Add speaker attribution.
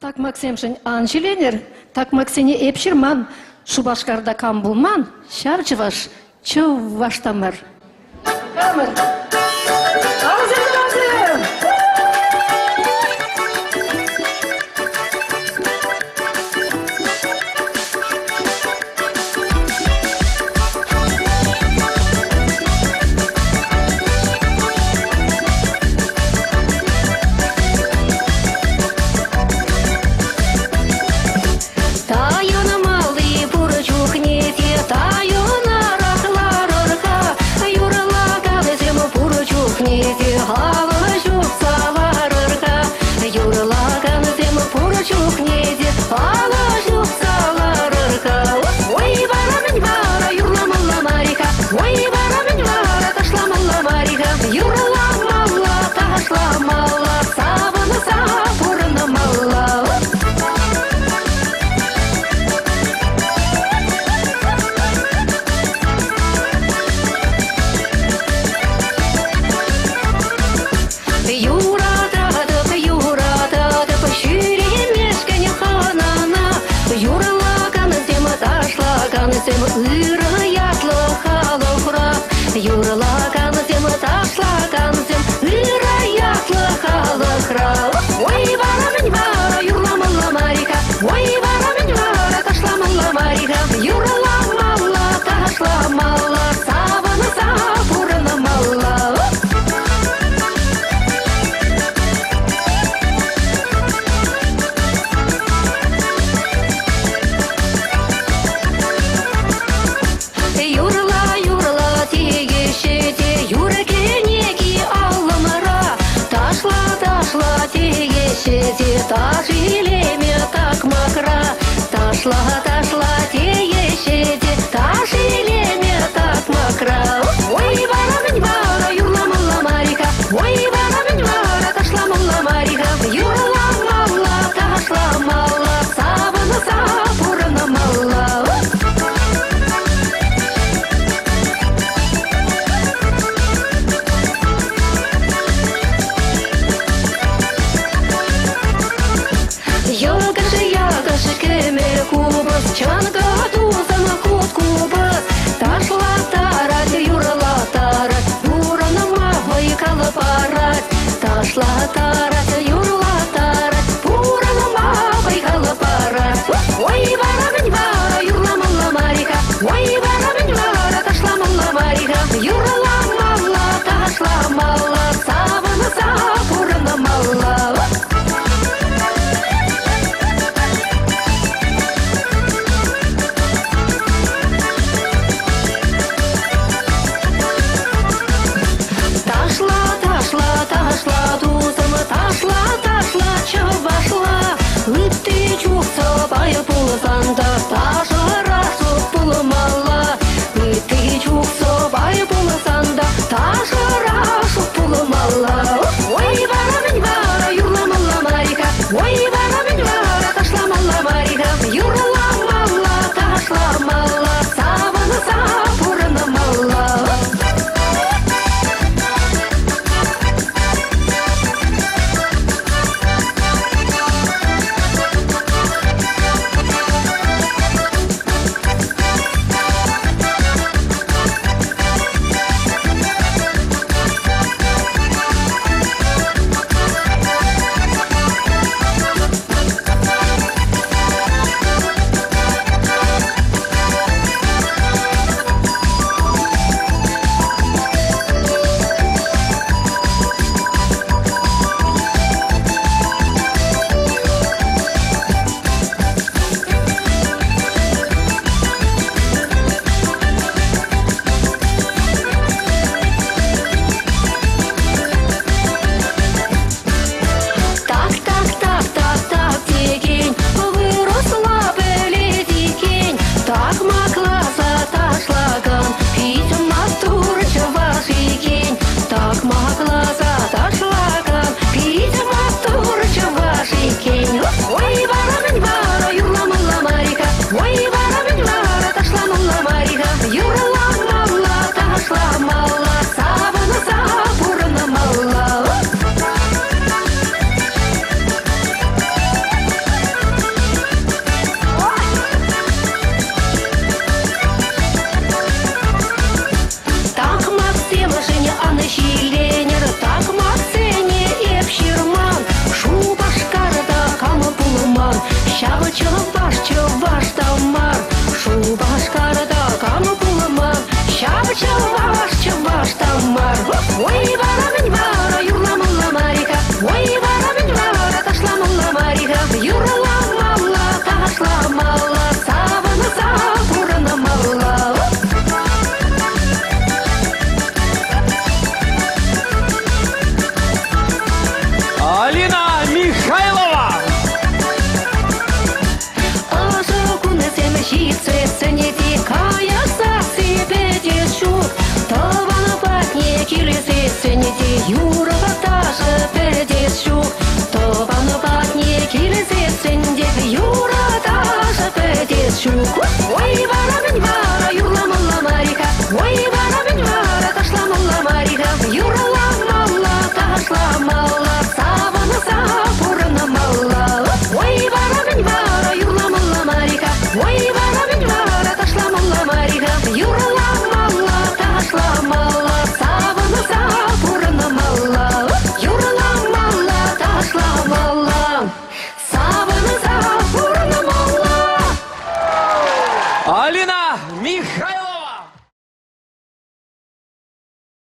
Speaker 1: Такмаксемшӗн ан ҫиленӗр, такмаксене эп ҫырман. Шупашкарта кам пулман, ҫав чӑваш чӑваш та мар. Камӑр? Алсем, алсем!
Speaker 2: Тайӑнмалли пур чухне те тайӑнарах ларӑр-ха, юрлакансем пур чухне те алӑ ҫупса ларӑр-ха, юрлакансем пур чухне те алӑ ҫупса ларӑр-ха. Ой, вара мӗн вара юрламалла мар-и-ха, ой, вара мӗн вара ташламалла мар-и-ха, юрламалла, ташламалла, савӑнса пурӑнмалла. Юрататӑп, юрататӑп ҫӳремешкӗн хӑнана. Юрлакансем, ташлакансем ырӑ ятлӑ халӑхра. Юрлакансем, ташлакансем ырӑ ятлӑ халӑхра. Ой, вара мӗн вара юрламалла мар-и-ха? Ой, вара мӗн вара ташламалла мар-и-ха? Юрламалла, ташламалла, савӑнса пурӑнмалла. Юрла, юрла тееҫҫӗ те юрӑ кӗнеки аллӑмра. Ташла, ташла тееҫҫӗ те таш илеме такмакра. Ташла, ташла тееҫҫӗ те таш илеме такмакра. Ой, вара мӗн вара юрламалла мар-и-ха? Ой, вара мӗн вара ташламалла мар-и-ха? Юрламалла, ташламалла, савӑнса пурӑнмалла. Йӑкӑш, якӑш, кӗмӗл купӑс, чӑнкӑ тусӑм хут купӑс. Ташлаттарать, юрлаттарать, пурӑнма вӑй-хал парать. Ташлаттарать, юрлаттарать, пурӑнма вӑй-хал парать. Ой, вара мӗн вара юрламалла мар-и-ха? Ой, вара мӗн вара ташламалла мар-и-ха? Юрламалла, ташламалла, савӑнса пурӑнмалла. Ташла, ташла, ташла, тусӑм, ташла.
Speaker 3: Галина Михайлова!
Speaker 2: Ӑшӑ кунӗсем ҫитсессӗн те каясса сипетес ҫук. Тӑван патне килсессӗн те юрӑ-ташӑ пӗтес ҫук. Тӑван патне килсессӗн те юрӑ-ташӑ пӗтес ҫук. Ой, вара мӗн вара юрламалла мар-и-ха? Ой, вара мӗн вара ташламалла мар-и-ха? Юрламалла, ташламалла.